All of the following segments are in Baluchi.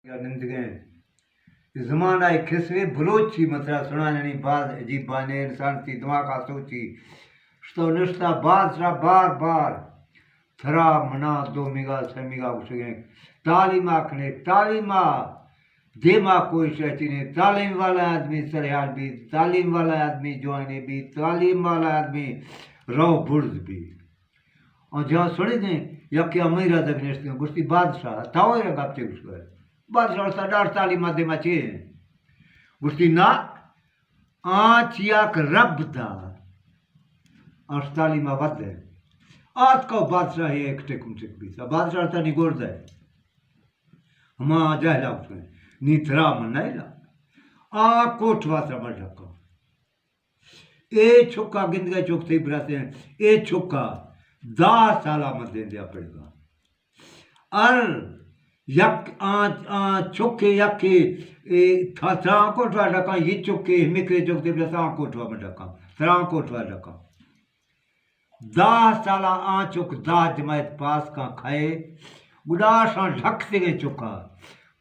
یا نندگیں۔ اے زمانہ ءِ کسوے بلوچی مترا سناننی باز عجیب بانے، انسان تی دماغ ءَ سوچی۔ شتو نشتا بادشاہ بار بار ترا منا دومیگا سیمیگا گوشگیں تعلیم آکھنے، تعلیم آ دیما کوئی شے چینے، تعلیم والا آدمی سرحال بیت، تعلیم والا آدمی جوانے بیت، تعلیم والا آدمی رو برز بیت۔ آ جہاں سڑے دیں، یکے ہمے را دگ نشتگیں، گوشتی، بادشاہ، تاو ایرا گپ چے گوشگا ئے؟ بادشاہ، تا ڈاٹ تعلیم آ دیما چے ہیں؟ گوشتی، نا، آ چیا کہ رب دا، آش تعلیم آ ود ہے۔ آتکو بادشاہ ایک ٹکم ٹک بیتا، بادشاہ تا نگور دے۔ ہما جہلا گوشگا ئے، نی ترا من نہ لا۔ آ کوٹ واسا بڑ رکھا۔ اے چکا گندگا چک تئی براسیں، اے چکا دہ سالا من دیندیا پڑگا۔ ار یک آ، آ چکے یکے، اے تھا، تران کوٹوا ڈکاں، یہ چکے ہمکرے چک تئی براساں کوٹوا من ڈکاں، تران کوٹوا ڈکاں۔ دہ سالا آ چک دہ جماعت پاس کاں کھائے، گڈا شان ڈھک سگے چکا،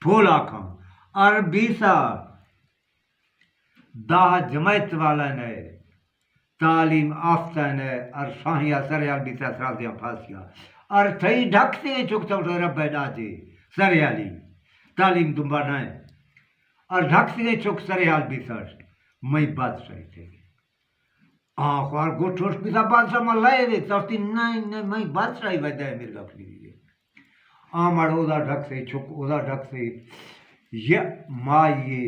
پھولا کھاں۔ ار بیسا دہ جماعت والا نے، تعلیم آفتہ نے، ار شاہیا سریال بیتا سرازیاں پھاسیا۔ ار تئی ڈھک سے چک تو رب ڈاجے سریالی، تعلیم دنبا نہ۔ ار ڈھک سے چک سریال بیتا، مئی بادشاہی تھے۔ آ خوار گوٹوش بیتا بادشاہ ما لائے دے، ترتی نہیں، نہیں، مئی بادشاہی وجہ ہے میرے گپ نہیں۔ آ مڑ اودا ڈھک سے، چک اودا ڈھک سے، یہ مائی یہ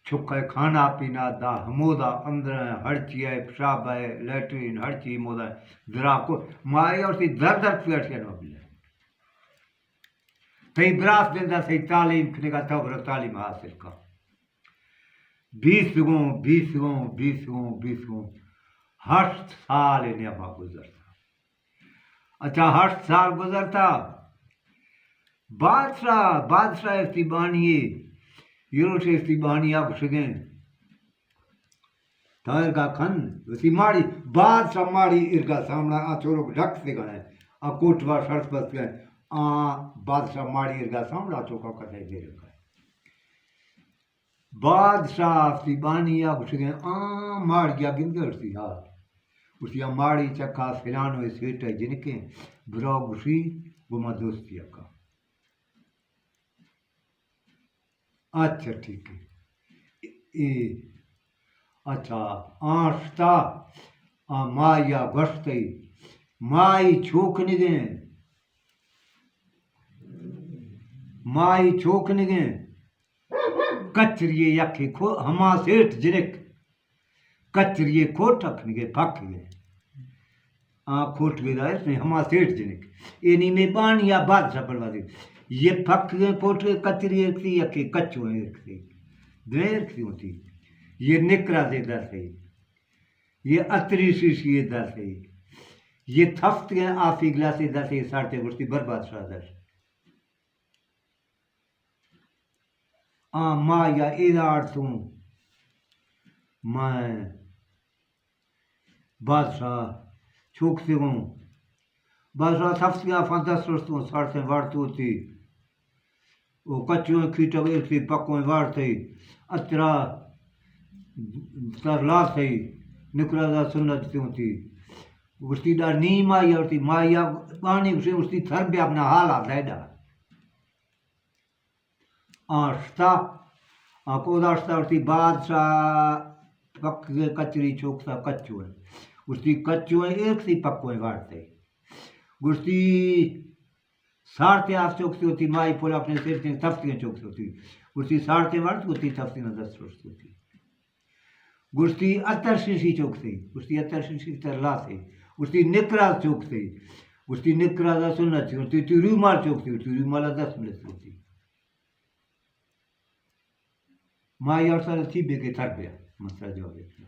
چک ہے کھانا پینا دا، ہمودا اندر ہے، ہر چی ہے، پیشاب ہے، لیٹرین، ہر چی مودا ہے، درا کو، مائی اور سی در در پیٹ کے نو بلے۔ تئی براس دن دا سی تعلیم کھنے کا، تو برو تعلیم حاصل کا۔ بیس گوں، بیس گوں، بیس گوں، بیس گوں، ہشت سال نیاما گزرتا۔ اچھا، ہشت سال گزرتا۔ بادشاہ، بادشاہ استی بانی، یروش استی بانی آ گشگیں۔ تا ارگا کھن، وتی ماڑی، بادشاہ ماڑی ارگا سامنا آ چوروک ڈھک سے گئے۔ آ کوٹوا شرط بست گئے۔ آ بادشاہ ماڑی ارگا سامنا چوکا کتے دے رکھا۔ بادشاہ آفتی بانی آ گوشگیں، آ ماڑی آ گندگا گوشتی، ہا۔ گوشتی، آ ماڑی چکا فلانو سیٹ ہے جنکیں، برو گوشی، گو ما دوستی اکا۔ اچھا، ٹھیک ہے۔ اے، اچھا، آشتا، آ مائی آ گوشتی، مائی چوک نگیں، مائی چوک نگیں۔ کچری یکے کو ہما سیٹ جنک، کچری کوٹک نگے پک گئے۔ آ کوٹ گئے دائر نے ہما سیٹ جنک۔ اے نی میں بانی یا بادشاہ پروازی۔ یہ پک گئے کوٹ کے کچری ایک سی، یکے کچو ایک سی۔ دویں ایک سی ہوتی۔ یہ نکرا دے در سے۔ یہ اتری شیشی در سے۔ یہ تھفت گئے آفی گلاسی در سے، سارتے گوشتی برباد شاہ در۔ آ ما یا ایداڑتوں، میں بادشاہ چوک سے گوں۔ بادشاہ سفت گیا فان دست رستوں، سارتیں وارتو تی۔ او کچوں کیٹگ ایک سی پکوں وارتے۔ اترا تر لاتے۔ نکرا دا سنت تیوں تی۔ گشتی دا نی مائی آورتی، مائی آ بانی گشتی، گشتی تھر بیا اپنا حال آ دیدا۔ آ شتا، آ کودا شتا، گوشتی، بادشاہ پک کچری چوک سا کچو ہے۔ گوشتی، کچو ہے، ایک سی پکو ہے وارتے۔ گوشتی، سارتے آس چوک سی ہوتی، مائی پولا اپنے سر سے تفتی چوک سی ہوتی۔ گوشتی، سارتے وارت، گوشتی، تفتی نہ دست روشت ہوتی۔ گوشتی، اتر شیشی چوک سی۔ گوشتی، اتر شیشی تر لا سی۔ گوشتی، نکراز چوک سی۔ گوشتی، نکراز سنت سی۔ گوشتی، تی رومال چوک سی۔ گوشتی، رومال دست ملت ہوتی۔ ما یار سر تھی بے کے تھر بیا، مسئلہ جواب دیتا۔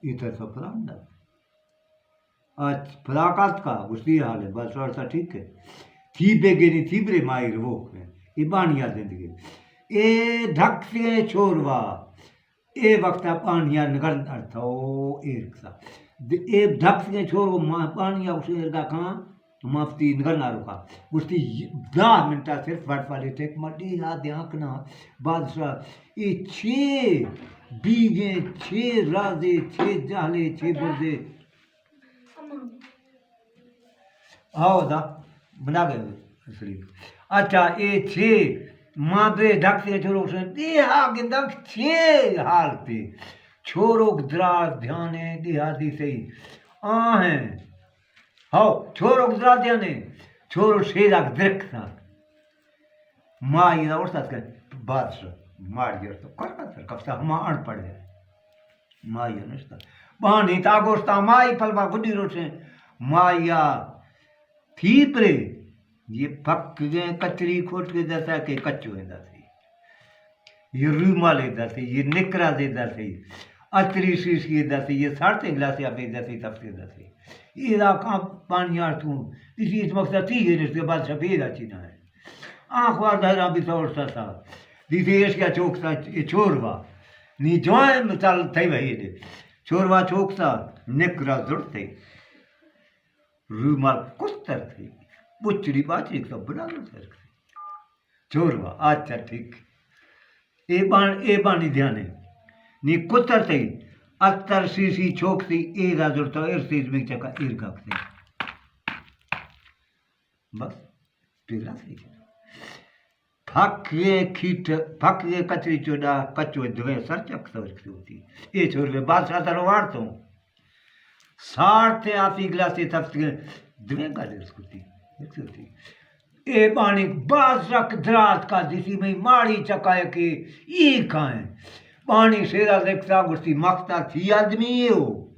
یہ تھا تو پلان دا۔ اچ پلاکات کا، گشتی حال ہے، بس اور سا ٹھیک ہے۔ تھی بے گے نہیں، تھی برے مائی رو ہے۔ یہ بانیا زندگی۔ اے ڈھک سے چھوڑوا۔ اے وقت بانیا نگرن ارتھو ایرکسا۔ اے ڈھک سے چھوڑوا، بانیا اسے ارگا کھان۔ مفتی نگر ناروکا گوشتی، دہ منٹا صرف وٹ والے ٹیک ما ڈیہا دیاں کنا بادشاہ، اے چے بیگیں، چے رازے، چے جہلے، چے برزے۔ آو دا بنا گئے سلیم۔ اچھا، اے چے ما بے ڈھک سے چوروک سے ڈیہا گندک چے حالتے۔ چوروک دراز دھیانے ڈیہا دی سہی۔ آہیں۔ ہو، چوروک دراز دھیانے۔ چورو شیرک درک سا۔ مائی دا اڑتا کہ بادشاہ مار گیر تو کر کر کفتا ہما اڑ پڑ گئے۔ مائی نشتا۔ بانی تا گوشتا مائی پلوا گڈی روچے۔ مائی آ تھی پرے۔ یہ پک گئے کچری کھوٹ کے دسا کہ کچو ہے دسی۔ یہ رومالے دسی، یہ نکرازے دسی، اتری شیشی دسی، یہ ساڑتے گلاسے ابے دسی، تپتے دسی۔ یہ دا کام پانی آر تو، اسی اس مقصد تھی یہ رشتے بعد شبیر اچی نہ ہے۔ آنکھ وار دہرا بھی سوڑ سا سا۔ دیتے ایش کیا چوک سا، یہ چور وا۔ نی جوائن مثال تھی وہی دے۔ چور وا چوک سا، نکرا زڑتے۔ رومال کستر تھی۔ بچڑی باچڑی تو بنا زڑتے۔ چوروا، اچھا ٹھیک۔ اے بان، اے بانی دھیانے۔ نی کتر تئی، اتر سی سی چوک سی، اے دا زرتا، ایر سی زمین چکا، ایر گاک سی۔ بس، پیلا سی۔ پھک گئے کھیٹ، پھک گئے کچری چوڈا، کچو دوے سر چک سوچ کسی ہوتی۔ اے چور میں بادشاہ تر وارتوں۔ سارتے آپی گلاسے تفتگیں دویں گالے رسکتی۔ رسکتی۔ اے بانی باز رک درات کا دیسی میں ماڑی چکائے کہ ای کائیں۔ بانی شیرا زکتا گوشتی مختا تھی آدمی ہو۔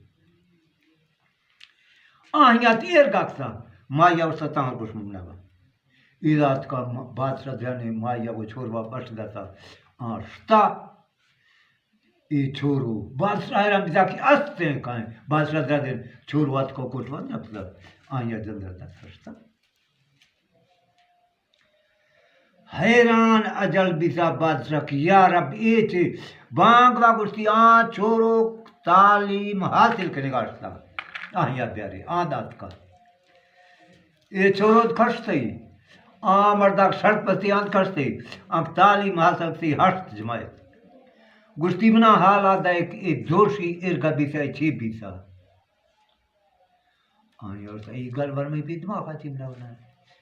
آہیا تیر گاکتا۔ مایا استا تاں گوش منا با۔ ایرات کا بادشاہ جانے مایا کو چھوروا بش داتا۔ آشتا۔ اے چورو بادشاہ حیران بیتا کہ است ہیں کائیں۔ بادشاہ درا دین چورو اتکو کوٹ ون نہ پدا۔ آیا جندر تک سرشتا۔ حیران اجل بیتا بادشاہ کہ یا رب اے چے بانگ وا گوشتی آ چورو تعلیم حاصل کنگا اشتا۔ آیا بیاری آ دات کا۔ اے چورود کشتئی، آ مرداک شرط بستی آنت کشتئی، آنک تعلیم حاصل کتی ہشت جماعت۔ گوشتی منا حالا دئے کہ اے دوشی ارگا بیسا، اے چی بیسا؟ آیا گوشتا، اے گل ورمی بی دماغا چی منا بنا؟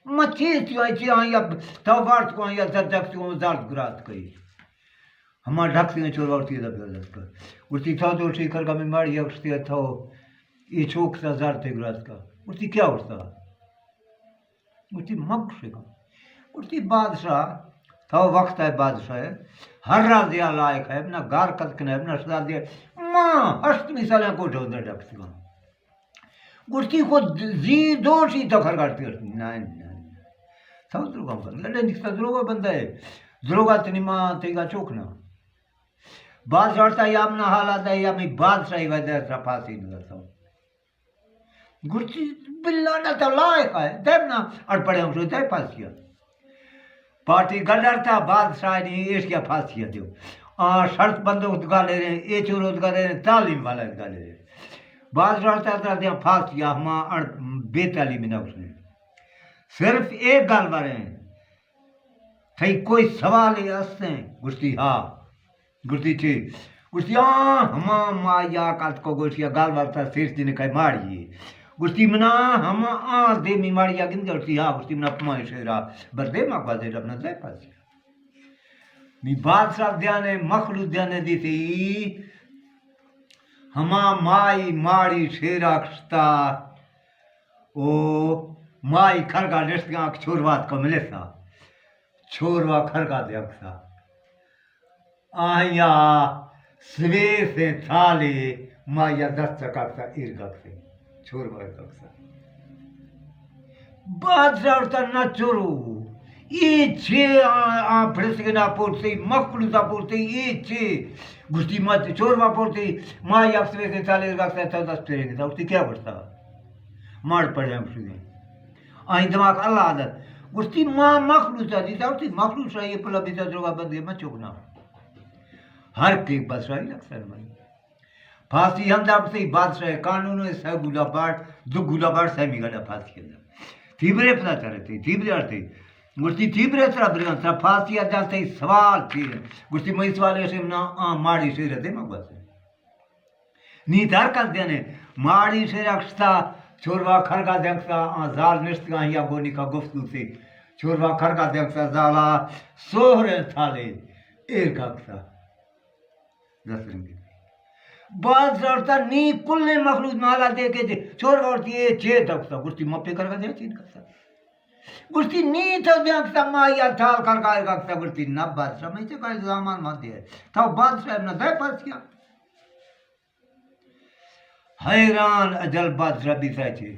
ما چی تیو، اے چی آیا تو وارت کو آیا زردک تو زرد گرات کئی۔ ہما ڈھک سے چور وارتی دا بیادت کا۔ گوشتی تو دوشی کرگا میں ماڑی اکشتی تو اے چوک تا زرد گرات کا۔ گوشتی کیا گوشتا؟ گوشتی، مگوشے کن۔ گوشتی، بادشاہ، تو وقت ہے بادشاہ ہے، ہر رازیا لائق ہے، نہ گار کت کن ہے، نہ شدا دے۔ ماں ہشت مثالیاں کوٹھے اندر ڈکتی کن۔ گوشتی، خود زی دوشی تو کھر کاٹتی کرتی۔ نہیں، نہیں۔ تو دروگا بند، لڑے نکتا دروگا بندہ ہے۔ دروگا تنی ماں تیگا چوک نہ۔ بادشاہ تا یا منا حالا دے یا میں بادشاہی وجہ سے پھاسی نہ کرتا ہوں۔ گوشتی، باللہ نہ تو لائق ہے، دیم نہ اڑ پڑے ہوں، دے پھاسیا۔ پارٹی گڈر تا بادشاہ نی ایش کیا پھاسیا دیو۔ آ شرط بندوق دگا لے رہے، اے چورو دگا لے رہے، تعلیم والا دگا لے رہے۔ بادشاہ تا تا دیا پھاسیا، ہما اڑ بے تعلیم نہ اس نے۔ صرف ایک گل بارے ہیں۔ تئی کوئی سوالے است ہیں؟ گوشتی، ہا۔ گوشتی، چی؟ گوشتی، آ، ہما ما یا کت کو گوشتی، گال وارتا سیرتی نے کئی ماڑی۔ گوشتی، منا ہما آ دیمی ماڑی یا گند گوشتی، ہا۔ گوشتی، منا پمائے شیرا بردے ما گوازے ڈبنا دے پاس۔ نی بادشاہ دیانے، مخلوق دیانے دیتی، ہما مائی ماڑی شیرا کشتا۔ او مائی کھرگا نشتگاں کہ چوروات کو ملسا۔ چوروا کھرگا دیکھتا۔ آیا سویسیں تھالے مایا دست چکاکتا ایر گکتے۔ چوروا گکتا۔ بادشاہ اڑتا نہ چورو۔ اے چے آ، آ پھڑسگنا پورتے، مخلوقا پورتے، اے چے؟ گوشتی مت چوروا پورتے، ما یک سویسیں تھالے ایر گکتا تو دست پھیرے گتا۔ گوشتی کیا گوشتا؟ ماڑ پڑے ہم شدیں۔ آئی دماغ اللہ عادت۔ گوشتی ما مخلوق تا دیتا، گوشتی مخلوق شاہی پلا بیتا دروگا بندے ما چوک نہ۔ ہر کے بادشاہی لگ سر مئی۔ پھاسی ہم دا بسی بادشاہ قانون ہے، سہ گولا باڑ، دو گولا باڑ، سہ می گڑا پھاسی ہم دا۔ تیبرے پدا چرتے، تیبرے آرتے۔ گوشتی، تیبرے ترا برگاں، ترا پھاسی ءَ دنت، تئی سوال چی انت؟ گوشتی، مئی سوال ایش انت، نا، آ ماڑی شیر ءَ دیما گوازے۔ نی تر کس دینے، ماڑی شیر ءَ کشتا، چوروا کھرگا دنکتا، آ زال نشتگاں یا گونی کا گفت دوتے۔ چوروا کھرگا دنکتا، زالا سہریں تھالے ایر کاکتا۔ دست رنگی۔ باز زورتا نی کلیں مخلوق مالا دے کے دے۔ چور ورتی اے چے دکتا۔ گوشتی، مپے کرگا دے چین کرتا۔ گوشتی، نی تو دے کتا ما یا تھال کرگا ایر کاکتا۔ گوشتی، نہ بادشاہ، میں چے کہیں زامان مت دے۔ تو بادشاہ نہ دے پاس کیا۔ حیران اجل بادشاہ بیتا چے۔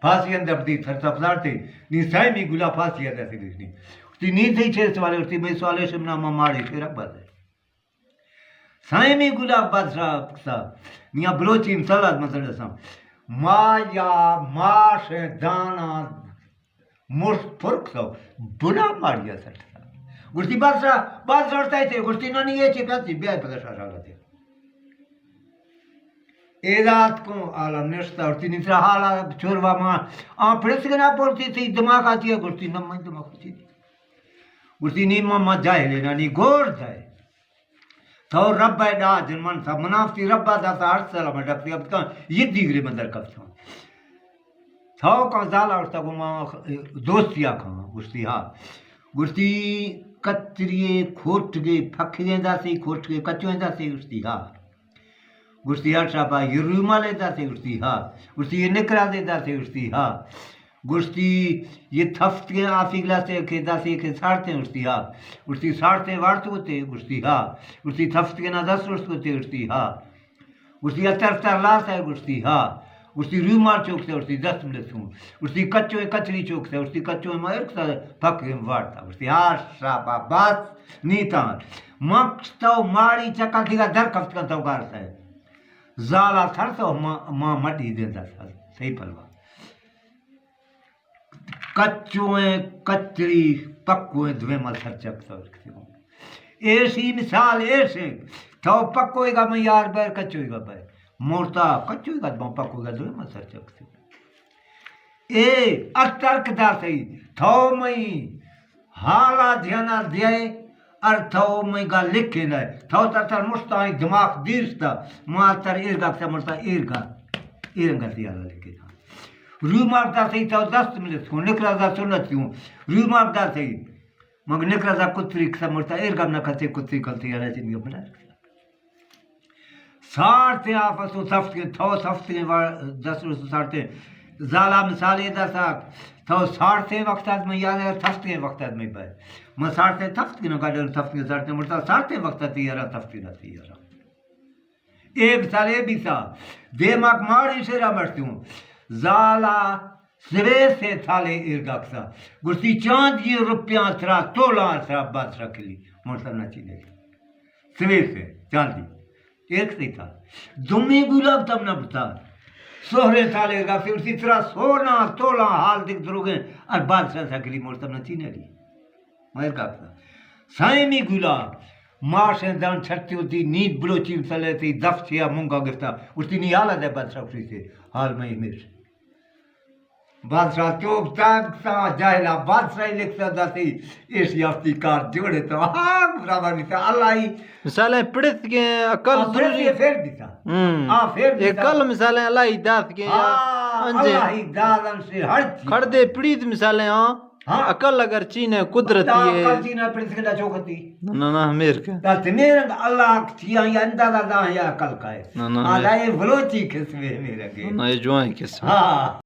پھاسی اندر دی تھر تپلارتے۔ نی سائمی گلا پھاسی اندر سے گشنی۔ گوشتی، نی تئی چے سوالے؟ گوشتی، میں سوالے شمنا ما ماڑی شیر ءَ بازے۔ سائمی گلا بادشاہ کسا، میاں بلوچی مثال از مثال رساں۔ ما یا ماش دانا مشت پر کسا، بنا ماڑی سٹ۔ گوشتی، بادشاہ، بادشاہ ارتا تے، گوشتی، نہ، نی، یہ چی پیسی، بیا پدا شاہ شاہ تے۔ ایدات کو عالم نشتا، ارتی نی ترا حالا چوروا ما، آ پرس گنا پورتی تی دماغ آتی ہے، گوشتی، نہ، میں دماغ آتی۔ گوشتی، نی ما، ما جاہلے نا، نی گور دے۔ تو رب ءَ ڈا جن من تھا، منافتی رب ءَ داتا ہر سال میں ڈکتی اب کان، یہ دیگری من در کفتوں۔ تو کان زالا ارتا گو ما دوستی آ کان، گوشتی، ہا۔ گوشتی، کتری کھوٹگے پھکگیں داسی، کھوٹگے کچویں داسی، گوشتی، ہا۔ گوشتی، ہا شابا، یہ رومالے داسی، گوشتی، ہا۔ گوشتی، یہ نکرازے داسی، گوشتی، ہا۔ گوشتی، یہ تھفتگیں آسی گلاسے کہ داسی کہ سارتیں، گوشتی، ہا۔ گوشتی، سارتیں وارت ہوتے، گوشتی، ہا۔ گوشتی، تھفتگیں نا دست رست ہوتے، گوشتی، ہا۔ گوشتی، اتر تر لاس ہے، گوشتی، ہا۔ گوشتی، رومال چوک سے، گوشتی، دست ملت ہوں۔ گوشتی، کچویں کچری چوک سے، گوشتی، کچویں ما ارکتا پھکگیں وارتا۔ گوشتی، ہا شابا، بس نیتاں۔ مکس تو ماڑی چکا دیگا در کفت کن تو گار سے۔ زالا تھر تو ما، ما مڈی دیندا تھا، صحیح پلوا۔ کچویں کچری، پکویں دویں ما سر چک تو رکھتے ہوں۔ ایشی مثال ایشیں، تو پکوئے گا میں یار بیر، کچوئے گا بیر۔ مورتا کچوئے گا، میں پکوئے گا دویں ما سر چک تو۔ اے اترک دا سہی، تو میں حالا دھیانا دیئے، ار تو میں گا لکھے نہ، تو تر تر مشتاں دماغ دیرتا، ما تر ایرگا کسا مرتا ایرگا، ایرنگا دیالا لکھے نہ۔ رومال دا سہی تو دست ملت کو، نکرازا سنت کیوں، رومال دا سہی، مگ نکرازا کتری کسا مرتا ایرگا نہ کھتے، کتری کھتے یا چنگے بنا۔ سارتیں آپس و تفتگیں، تو تفتگیں وا-، دست رس سارتیں۔ زالا مثالے داسا، تو سارتیں وقت از من یاد ہے، تفتگیں وقت از من بہ۔ من سارتیں تفتگیں، گاڑی تفتگیں سارتیں، مرتا سارتیں وقت تی یارا تفتگیں تی یارا۔ اے مثالے بیسا، دیماک ماڑی شیرا مرتوں۔ زالا سویسے تھالے ایرگا کسا۔ گوشتی، چاندی روپیاں ترا، تولاں ترا بادشاہ کلی۔ مرتا نہ چینے۔ سویسے، چاندی۔ ایک سی تھا۔ دومی گلاب تم نہ بتا۔ سہرے تھالے ایرگا کسا، گوشتی، ترا سونا، تولاں حال دیگ دروگیں، اور بادشاہ سا کلی۔ مرتا نہ چینے لی۔ مہر کاکا۔ سائمی گلا، ماشیں دان چھٹی ہوتی، نیت بلوچی مسئلے تی، دف چیا مونگا گفتا۔ گوشتی، نی حالا دے بادشاہ کشی سے، حال میں ہمیش۔ بادشاہ چوک تاک تا، جاہلا بادشاہ لکھتا داتی، ایش یافتی کار جوڑے تو۔ ہاں، برابر بیتا، اللہ ہی۔ مثالیں پڑت کے عقل آ، پڑت ضروری۔ کے فیر بیتا۔ ہم۔ آ، فیر بیتا۔ عقل مثالیں اللہ ہی دات کے۔ ہاں، انجے۔ اللہ ہی دات ان سے ہر چیز۔ کھڑدے پڑیت مثالیں، ہاں۔ ہاں۔ عقل اگر چین ہے، قدرتی ہے۔ عقل چین ہے، پرنس کے چوکتی۔ نہ، نہ، نہ، ہمیر کا۔ دا تمہیں رنگ اللہ چیاں یا اندازہ دا یا عقل کا ہے۔ نہ، نہ، ہمیر۔ آدھا یہ بلوچی قسم ہے میرے کے۔ نہ، نہ، یہ جوائیں قسم۔ ہاں۔